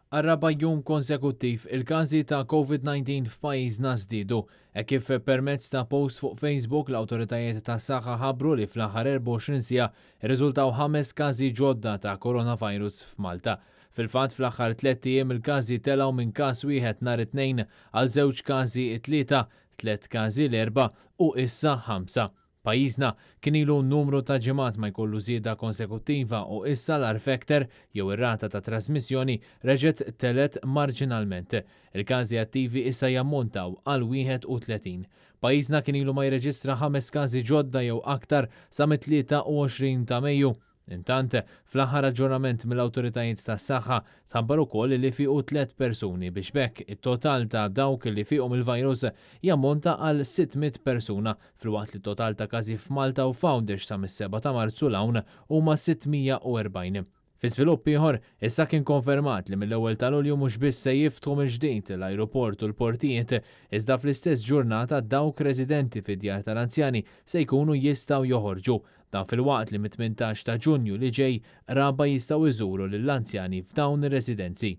Għar-raba' jum konsekuttiv, il-każi ta' Covid-19 f'pajjiżna żdiedu. Hekk kif permezz ta' post fuq Facebook l-awtoritajiet tas-saħħa ħabbru li fl-aħħar 24 siegħa rriżultaw ħames każi ġodda ta' coronavirus f'Malta. Fil-fatt fl-aħħar tlett ijiem il-każi telgħu minn każ wieħed nhar it-Tnejn għal żewġ każi t-Tlieta, tlett każi l-Erbgħa u issa ħamsa. Pajjiżna kien ilu numru ta' ġimgħat ma jkollu żieda konsekuttiva u issa l-R factor, jew ir-rata ta' trasmissjoni, reġgħet telgħet marġinalment. Il-każi attivi issa jammontaw għal 31. Pajjiżna kien ilu ma jirreġistra ħames każi ġodda jew aktar sa mit-23 ta' Mejju. Intant, fl-aħħar aġġornament mill-awtoritajiet tas-saħħa, tħabbar ukoll li fiequ tlett persuni biex b'hekk it-total ta' dawk li fiequ mill-virus jammonta għal 600 persuna filwaqt li t-total ta' każi f'Malta u f'Għawdex sa mis-sebgħa ta' Marzu 'l hawn huma 640. Fi żvilupp ieħor, issa kien konfermat li mill-ewwel ta' Lulju mhux biss se jiftħu mill-ġdid l-ajruport u l-portijiet, iżda fl-istess ġurnata dawk residenti fid-djar tal-anzjani se jkunu jistgħu joħorġu. Dan filwaqt li mit-18 ta' Ġunju li ġej, qraba jistgħu jżuru lill-anzjani f'dawn ir-residenzi.